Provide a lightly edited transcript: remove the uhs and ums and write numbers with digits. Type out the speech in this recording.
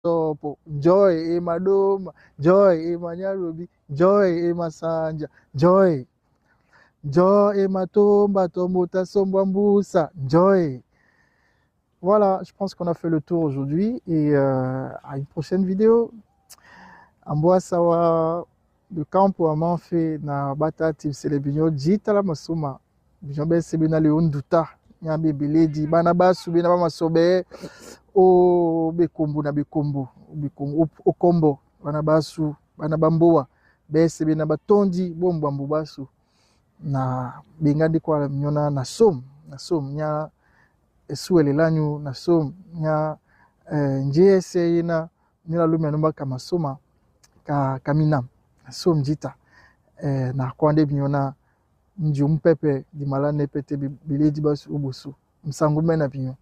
Sopo, Joy e Madoma, Joy e Manyarubi, Joy e Masanja, Joy. Joy e Matomba, Tombota Sombwa Mbusa, Joy. Voilà, je pense qu'on a fait le tour aujourd'hui et à une prochaine vidéo. Amboa de campo amanfe na batati sele binyo jitala masuma binyo bese bina le onduta nyambe beledi bana basu bina bamasobe o bekombu na bekombu bekombu okombo bana basu bana bamboa bese bina batondi bombwambu basu na bengandi kwa nyona na som nya esuelelanyu na som nya nje yina nila lumia numba kamasoma ka kamina na som jita na kwande binyona nji mpepe dimala nepete biledi basu obosu msangu mena binyo.